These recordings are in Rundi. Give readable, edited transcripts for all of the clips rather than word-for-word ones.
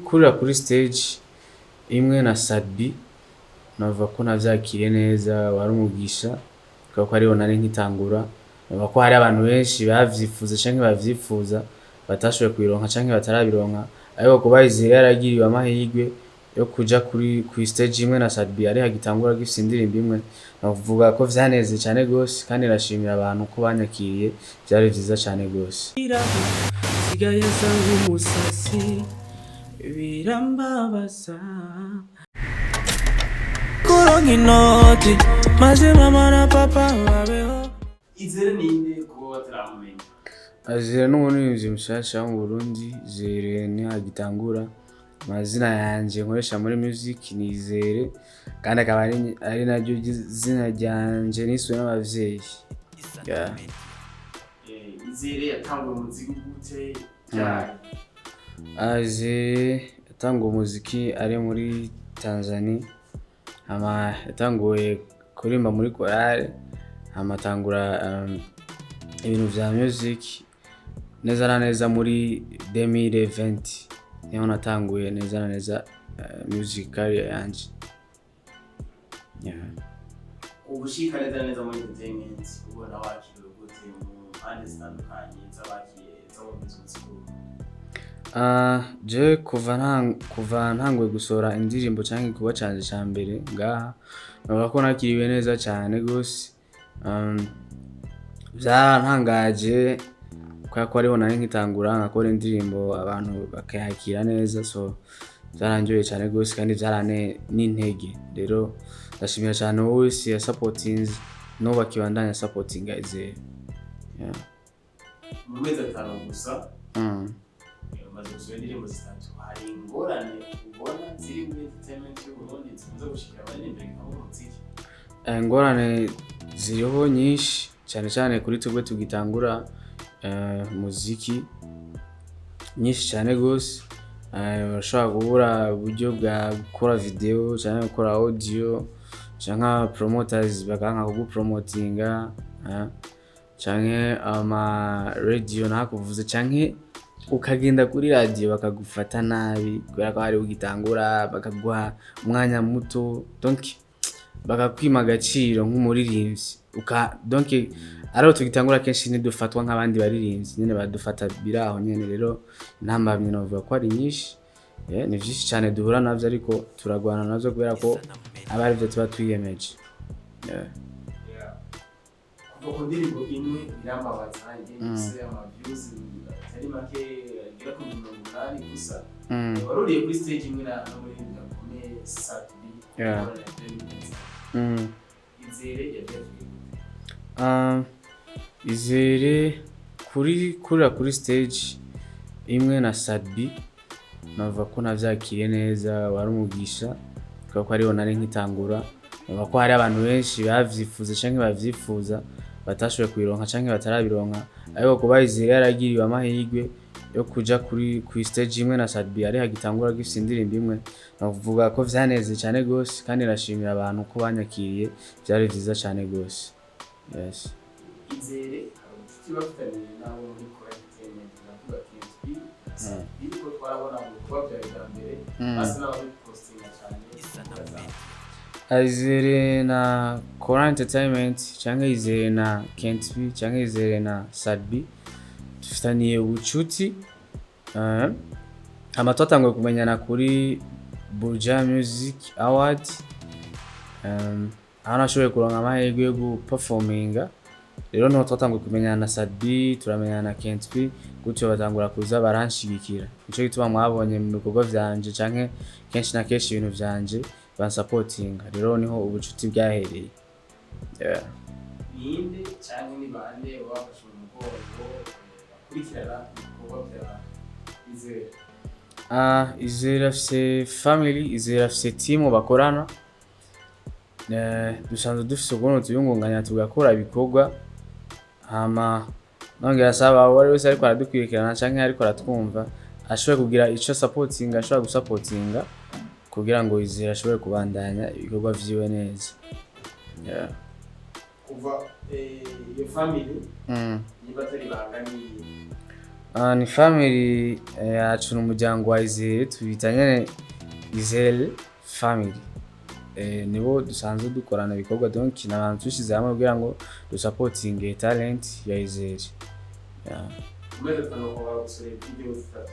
Kurira kuri stage imwe na Sat-B, navuga ko navyakiriye neza, wari umugisha kubera ko ariho nari nkitangura. Navuga ko hari abantu benshi bavyifuza canke bavyifuza batashoboye kubironka canke batarabironka, ariko kuba Izere yaragiriwe amahirwe yo kuja kuri stage imwe na Sat-B ariho agitangura, agifise indirimbo imwe, navuga ko vyaneze cane gose, kandi ndashimira abantu ko banyakiriye, vyari vyiza cane gose. Sigaye nsa nk'umusasi, birambabaza kuronka inoti maze mama na papa babeho. Izere ninde kuba bataramumenya? Izere n'umuririmbyi mushasha wo mu Burundi. Izere niho agitangura. Amazina yanje nkoresha muri music ni Izere, kandi akaba ari naryo zina ryanje niswe n'abavyeyi. Yeah. Izere yatanguye umuziki gute, ryari? Izere yatanguye umuziki ari muri Tanzania, hama yatanguye kuririmba muri korale, hama atangura ibintu vya music neza na neza muri 2020, niho natanguye neza na neza music career yanje. Yeah. Ugushika neza na neza muri entertainment, ubona wakiriwe gute mu mpande zitandukanye z'abakiriye, z'abumvise umuziki? Je kuva ntanguye gusohora indirimbo canke igikorwa canje ca mbere ngaha, navuga ko nakiriwe neza cane gose. Vyarantangaje kubera ko ariho nari nkitangura, nkakora indirimbo abantu bakayakira neza, so vyaranryoheye cane gose kandi vyaranteye n'intege. Rero ndashimira cane uwo wese yasapotinze, n'ubu akibandanya asapotinga Izere. Yeah. Mu mezi 5 gusa umaze gusohora indirimbo zitatu. Hari ingorane ubona ziri muri entertainment y'Uburundi zikunze gushikira abaririmbyi mu muziki? Ingorane ziriho nyinshi, cyane cyane kuri twebwe tugitangura muziki, nyinshi cyane gose. Urashobora kubura uburyo bwa gukora video canke gukora audio, canke aba promoters bakanka kugupromotinga, canke ama radio ntakuvuze, canke ukagenda kuri radio bakagufata nabi kubera ko hari ugitangura, bakaguha umwanya muto, donc bakakwima agaciro nk'umuririmbyi. Donc ariho tugitangura, kenshi ntidufatwa nk'abandi baririmbyi nyene, badufata biraho nyene. Rero intambamyi novuga ko ari nyinshi. Ni vyinshi cane duhura navyo, ariko turagwana navyo kubera ko aba arivyo tuba twiyemeje. Yeah. Kuva ku ndirimbo imwe "Birambabaza" igenda ifise ama views atari make, agera ku 80 gusa, waruriye kuri stage imwe na n'umuririmbyi akomeye Sat-B. Izere yavyakiriye? Izere kurira kuri stage imwe na Sat-B, navuga ko navyakiriye neza, wari umugisha kubera ko ariho nari nkitangura. Navuga ko hari abantu benshi bavyifuza canke bavyifuza batashoboye kubironka canke batarabironka, ariko kuba Izere yaragiriwe amahirwe yo kuja kuri stage imwe na Sat-B ariho agitangura, agifise indirimbo imwe, navuga ko vyaneze cane gose, kandi ndashimira abantu ko banyakiriye, vyari vyiza cane gose. Yes. Izere hari ubucuti bafitaniye n'abo muri Kora Entertainment, ndavuga KNP na Sat-B, ko twarabona mu bikorwa byawe bwa mbere basa n'ababipostinga cyane ku mbuga zabo? Izere na Kora Entertainment canke Izere na Kent B canke Izere na Sat-B dufitaniye ubucuti. Hama twatanguye kumenyana kuri Buja Music Award, aho nashoboye kuronka amahirwe yo guperforminga. Rero niho twatanguye kumenyana na Sat-B, turamenyana na Kent P, gutyo batangura kuza baranshigikira. Nico gituma mwabonye mu bikorwa vyanje canke kenshi na kenshi ibintu vyanje bansapotinga. Rero niho ubucuti bwahereye, yeah. Ninde canke ni bande baba bafashe mu mugongo, bakurikirana ibikorwa bya Izere? Izere afise family, Izere afise team bakorana. Dusanzwe dufise ukuntu tuyungunganya tugakora ibikorwa. Hama nongera asaba uwari wese ariko aradukurikirana canke ariko aratwumva ashobore kugira ico supportinga, ashobora gusapotinga kugira ngo Izere ashobore kubandanya ibikorwa vyiwe neza, yeah. Kuva iyo family, niba atari ibanga, niyi? Ah, ni family yacu, ni umuryango wa Izere, tubita nyene Izere family. Nibo dusanzwe dukorana ibikorwa, donc ni abantu twishyize hamwe kugira ngo dusapotinge talent ya Izere. Yeah. Mu mezi 5 ukaba gusohora video zitatu.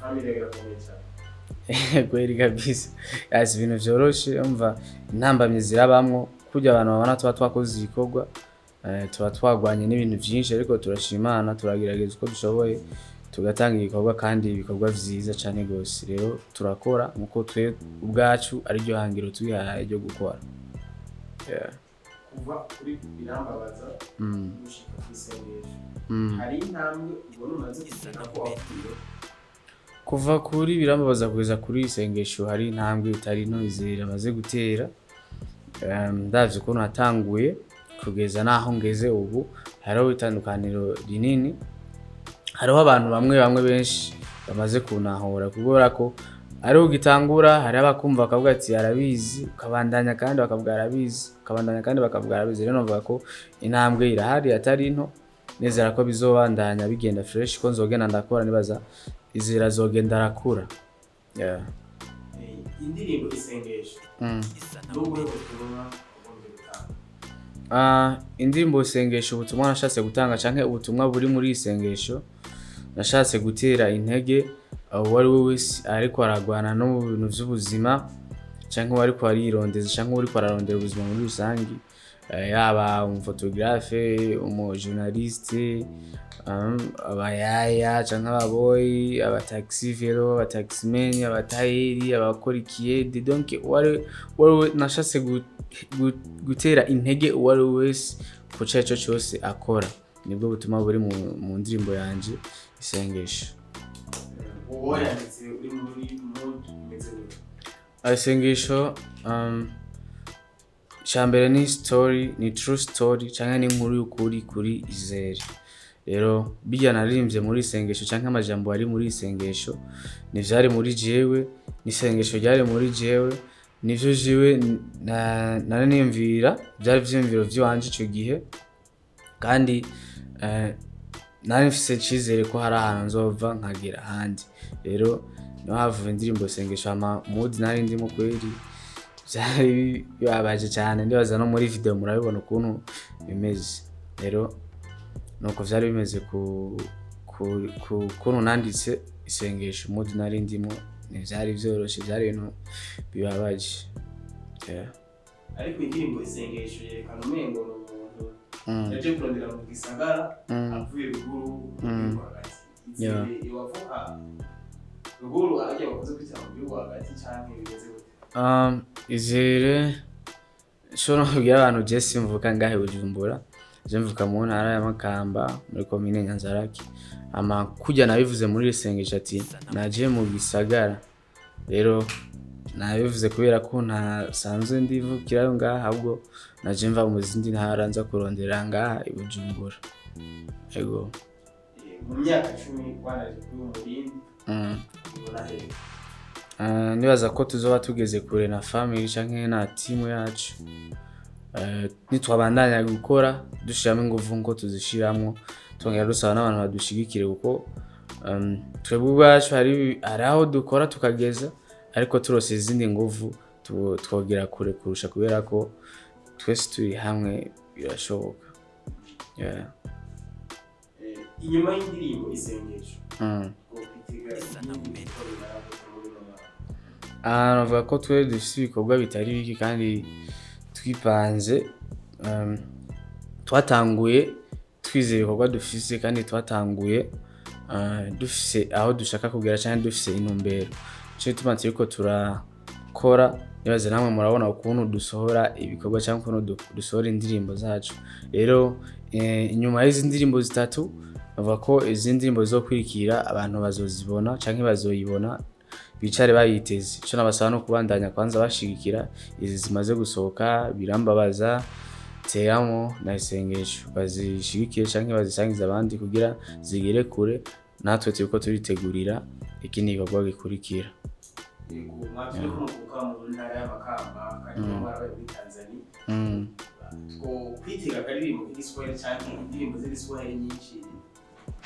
Family irakomeye cyane. Kweli kabisa, yasi ibintu vyoroshe. Umva, intambamyi zirabamwo, kurya abantu babona tuba twakoze ibikorwa, tuba twagwanye n'ibintu vyinshi, ariko turashima Imana, turagerageza uko dushoboye tugatanga ibikorwa, kandi ibikorwa vyiza cane gose. Rero turakora nkuko twe ubwacu ariryo hangiro twihaye ryo gukora, yeah. Kuva kuri Birambabaza gushika ku Isengesho, hari intambwe ubona umaze kugera ko wapfuye? Kuva kuri Birambabaza kugeza kuri Isengesho hari intambwe itari nto Izere amaze gutera. Ndavye ukuntu natanguye kugeza naho ngeze ubu, hariho itandukaniro rinini. Hariho abantu bamwe bamwe benshi bamaze kunahura, kubera ko ariho ugitangura hariho abakumva bakavuga ati arabizi, ukabandanya kandi bakavuga arabizi, ukabandanya kandi bakavuga arabizi. Rero novuga ko intambwe irahari atari nto. Nizera ko bizobandanya bigenda fresh, ko nzogenda ndakora, nibaza Izere azogenda arakura, yeah. Indirimbo Isengesho, n'ubuhe butumwa ugombye gutanga? Ah, indirimbo Isengesho, ubutumwa nashatse gutanga canke ubutumwa buri muri Isengesho, nashatse gutera intege uwo ari we wese ariko aragwana no mu bintu vy'ubuzima, canke uwo ariko arirondeza, canke uwo ariko ararondera ubuzima muri rusangi, yaba umuphotographe, umujournaliste, abayaya canke ababoyi, abataxi vélo, abataximen, abatayeri, abakora ikiyede, donc uwo ari we nashatse gutera intege uwo ari we wese ku co arico cose akora. Nibwo butumwa buri mu ndirimbo yanje Isengesho. Wowe yanditse uri muri mood imeze gute? Isengesho, icambere ni story, ni true story canke ni inkuru y'ukuri kuri Izere. Rero birya naririmbye muri Isengesho canke amajambo ari muri Isengesho nivyari muri jewe, n'isengesho ryari muri jewe, nivyo jewe nari niyumvira, vyari ivyiyumviro vy'iwanje ico gihe, kandi nari mfise icizere ko hari ahantu nzova nkagera ahandi. Rero niho havuye indirimbo Isengesho. Hama mood nari ndimo kweri vyari bibabaje cane, ndibaza no muri video murabibona ukuntu bimeze. Rero nuko vyari bimeze ku kuntu nanditse Isengesho. Mood nari ndimo ntivyari vyoroshe, vyari ibintu bibabaje, yeah. Ariko indirimbo Isengesho yerekana umengo ni umuntu yaje kurondera mu gisagara avuye ruguru, mu gihugu hagati. Izere wavuka ruguru arya bakunze kwita mu gihugu hagati, canke bimeze gute? Izere nshobora kubwira abantu, je simvuka ngahe Bujumbura, je mvuka mu ntara ya Makamba, muri komine Nyanzarake. Ama kurya nabivuze muri Isengesho ati naje mu gisagara, rero nabivuze kubera ko ntasanzwe ndivukirayo ngaha, ahubwo naje mva mu zindi ntara nza kurondera ngaha i Bujumbura, ego. Mu myaka 10 wanaje kuri uwo murindi, ubona hehe? Nibaza ko tuzoba tugeze kure na family canke na timu yacu. Nitwabandanya gukora dushiramo inguvu nko tuzishiramwo, twongera dusaba n'abantu badushigikire, kuko twebwe ubwacu hari aho dukora tukageza, ariko turose izindi nguvu twogera kure kurusha, kubera ko twese turi hamwe birashoboka, yeah. Inyuma y'indirimbo Isengesho, twokwitega ibindi bikorwa runaka muri uno mwaka? Ah, navuga ko twe dufise ibikorwa bitari bike kandi twipanze. Twatanguye twizeye ibikorwa dufise, kandi twatanguye dufise aho dushaka kugera canke dufise intumbero. Nico gituma turiko turakora. Nibaza namwe murabona ukuntu dusohora ibikorwa canke ukuntu dusohora indirimbo zacu. Rero inyuma y'izi ndirimbo zitatu, bavuga ko izi ndirimbo zizokurikira abantu bazozibona canke bazoyibona, bicare bayiteze. Ico nabasaba no kubandanya kwanza bashigikira izi zimaze gusohoka, Birambabaza, Teramo na Isengesho, bazishigikire canke bazisangize abandi kugira zigere kure. Natwe turiko turitegurira ikindi gikorwa gikurikira. Yego, mwatubwiye ko muvuka mu ntara y'Amakamba kandi mwarabaye muri Tanzania. Two kwitega akaririmbo k'igiswahili canke indirimbo z'igiswahili nyinshi?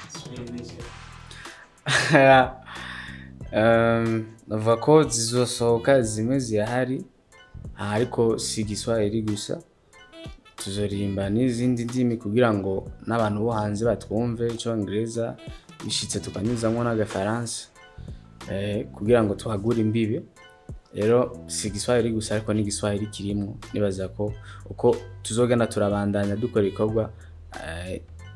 Swahili nation? Navuga ko zizosohoka, zimwe zirahari, ariko si Igiswahili gusa, tuzoririmba n'izindi ndimi kugira ngo n'abantu bo hanze batwumve, Icongereza, bishitse tukanyuzamwo n'Agafaransa, kugira ngo tuhagure imbibe. Rero si Igiswahili gusa, ariko n'Igiswahili kirimwo. Nibaza ko uko tuzogenda turabandanya dukora ibikorwa,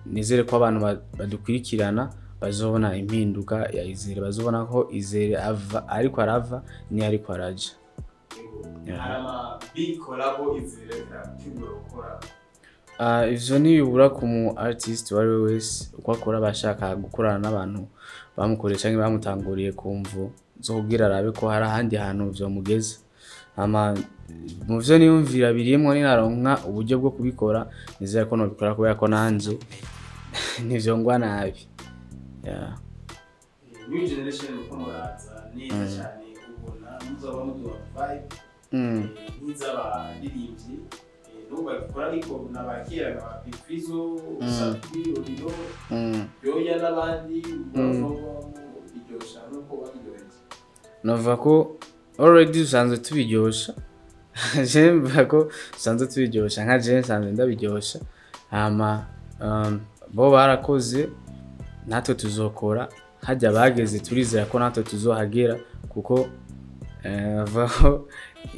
nizere ko abantu badukurikirana bazobona impinduka ya Izere, bazobona ko Izere ava ariko arava niyo ariko araja. Yego. Hari ama big collabo Izere arategura gukora? Ah, ivyo ntibibura ku mu artist uwo ari we wese. Uko akora aba ashaka gukorana n'abantu bamukoreye canke bamutanguriye, ku mvo zo kugira arabe ko hari ahandi hantu vyomugeza. Hama mu vyo niyumvira birimwo, ninaronka uburyo bwo kubikora, nizere ko nobikora, kubera ko nanje ntivyongwa nabi, yeah. New generation uko muraza neza cyane, ubona muzaba muduha vibe nk'iz'abaririmbyi n'ubu babikora, ariko n'abakera nka ba Big Fizzo, Safi, Oriro, Yoya n'abandi, ubona biryosha nk'uko babiryoheje? Novuga ko already dusanzwe tubiryosha. Je mvuga ko dusanzwe tubiryosha, nka je nsanzwe ndabiryosha. Hama bo barakoze, natwe tuzokora. Hajya bageze, turizera ko natwe tuzohagera, kuko bavuga ko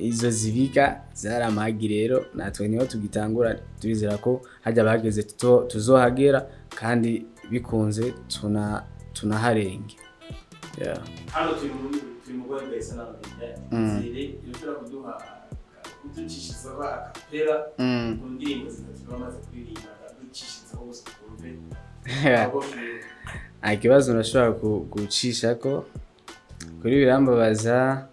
izo zibika zari amagi. Rero natwe niho tugitangura, turizera ko hajya bageze tuzohagera, kandi bikunze tunaharenge, yeah. Hano turi mu Rwanda bwa Isanamu Media. Izere irashobora kuduha, kuducishirizaho a cappella ku ndirimbo zitatu bamaze kuririmba, ducishirizaho gusa twumve abo? Nta kibazo, ndashobora gucishako kuri Birambabaza,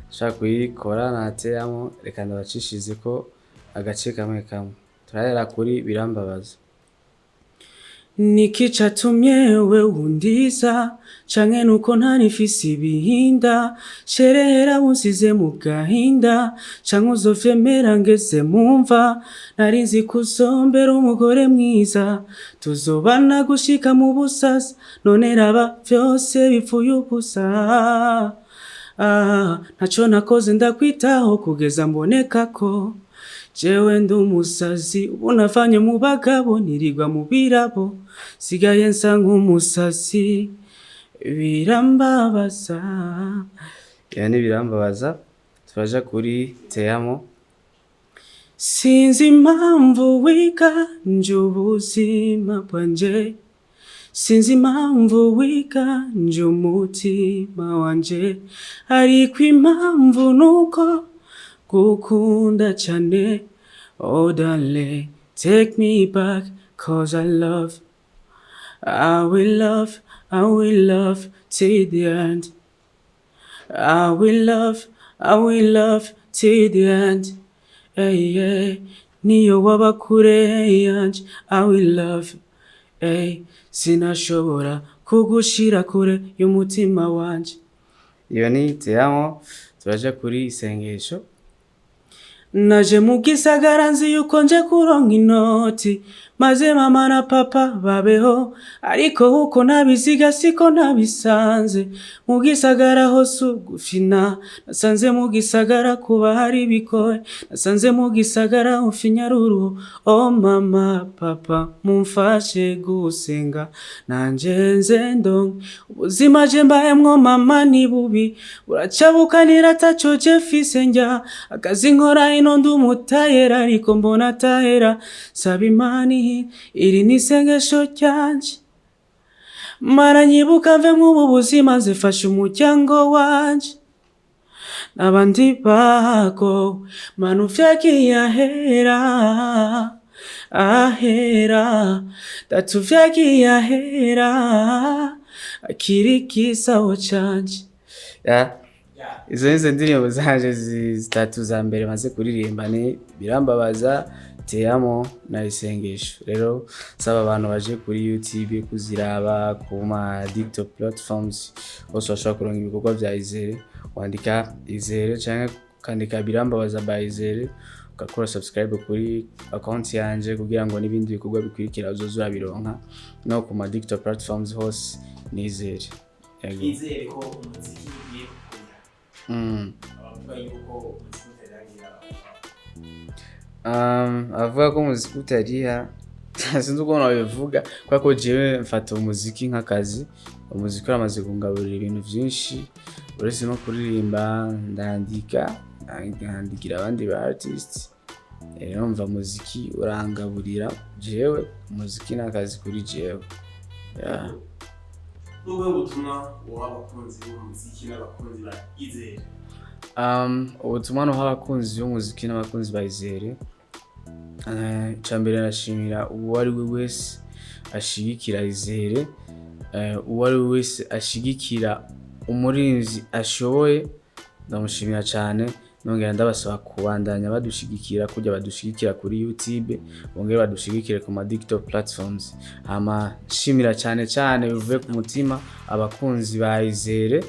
nshobora kuyikora nateramo. Reka ndabacishirize ko agace kamwe kamwe. Turahera kuri Birambabaza. Niki catumye we undiza, canke nuko ntarifise ibihinda? Sherehera unsize mu gahinda, canke uzovyemera ngeze mumva? Nari nzi ko uzombera umugore mwiza, tuzobana gushika mu busasa, none raba vyose bipfuye ubusa. Ah, ntaco nakoze ndakwitaho kugeza mboneka ko jewe ndi umusazi. Ubu navanye mu bagabo, nirirwa mu birabo, sigaye nsa nk'umusazi. Birambabaza. Iyo ni Birambabaza. Turaja kuri Teyamo. Sinzi impamvu wiganje ubuzima bwanje, sinzi impamvu wiganje umutima wanje, ariko impamvu nuko gukunda cyane. Oh darling, take me back, 'cause I love, I will love, I will love till the end. I will love, I will love till the end. Hey, yeah. Niyo waba kure yanje, I will love. Hey, sinashobora kugushira kure y'umutima wanje. Iyo ni Teyamo. Turaja kuri Isengesho. Naje mu gisagara nzi yuko nje kuronka inoti, maze mama na papa babeho, ariko uko nabiziga siko nabisanze. Mu gisagara hose ugufina, nasanze mu gisagara kuba hari bikoye, nasanze mu gisagara ufinyaruru. Oh mama, papa, mumfashe gusenga nanje nze ndonke ubuzima je mbayemwo. Mama, ni bubi, buracabukanira, ataco je mfise njya. Akazi nkora ino, ndi umutayera, ariko mbona atahera. Saba Imana, iri ni isengesho ryanje, mara nyibuka mve mw'ubu buzima, nzifashe umuryango wanje n'abandi bago. Mana, uvyagiye ahera, ahera data, uvyagiye ahera, akiri igisawo canje. Yeah. Izo nizo ndirimbo zanje zitatu za mbere maze kuririmba, ni Birambabaza, Teyamo na Isengesho. Rero saba abantu baje kuri YouTube kuziraba, ku ma digital platforms hose bashobora kuronka ibikorwa vya Izere. Wandika Izere canke ukandika Birambabaza by Izere. ugakora subscribe kuri account yanje kugira ngo n'ibindi bikorwa bikurikira uzoze urabironka, no ku ma digital platforms hose nizere. Yego. Nizere ko umuziki ugiye kukurya. Abavuga yuko umuziki utarangira. Avuga ko umuziki utariha, sinzi ukuntu babivuga, kubera ko jewe mfata umuziki nk'akazi. Umuziki uramaze kungaburira ibintu vyinshi, uretse no kuririmba ndandika, nkandikira abandi ba artist. Rero mva umuziki urangaburira jewe, umuziki ni akazi kuri jewe, yeah. N'ubuhe butumwa woha abakunzi b'umuziki n'abakunzi ba Izere? Ubutumwa noha abakunzi b'umuziki n'abakunzi ba Izere, icambere ndashimira uwo ari we wese ashigikira Izere, uwo ari we wese ashigikira umuririmbyi ashoboye, ndamushimira cane. Nongera ndabasaba kubandanya badushigikira kurya badushigikira kuri YouTube, bongere badushigikire ku ma digital platforms. Hama nshimira cane cane bivuye ku mutima abakunzi ba Izere,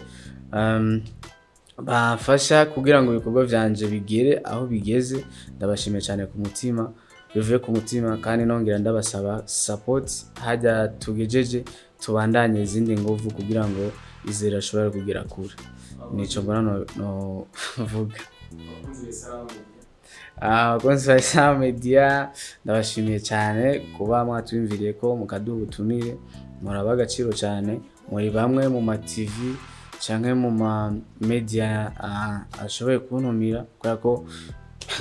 bamfasha kugira ngo ibikorwa vyanje bigere aho bigeze. Ndabashimiye cyane ku mutima, bivuye ku mutima, kandi nongera ndabasaba support hajya tugejeje, tubandanye izindi nguvu kugira ngo Izere ashobore kugera kure. Nico mbona no vuga. Abakunzi b'Isanamu Media? Abakunzi ba Isanamu Media, ndabashimiye cyane kuba mwatwiyumviriye ko mukaduha ubutumire. Muraba agaciro cyane, muri bamwe mu ma TV canke mu ma media ashoboye kuntumira, kubera ko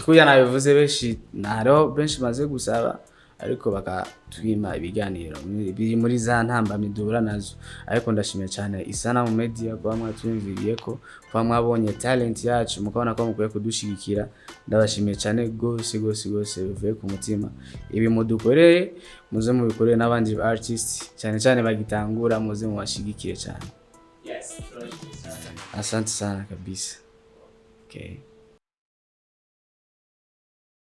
kurya nabivuze, benshi, hariho benshi maze gusaba ariko bakatwima ibiganiro, biri muri za ntambamyi duhura nazo. Ariko ndashimiye cyane Isanamu Media kuba mwatwiyumviriye ko, kuba mwabonye talent yacu, mukabona ko mukwiye kudushigikira. Ndabashimiye cyane gose gose gose bivuye ku mutima. Ibi mudukoreye muze mubikorere n'abandi artists, cyane cyane bagitangura, muze mubashigikire cyane. Yes, turabashimiye cyane. Asante sana kabisa, okay.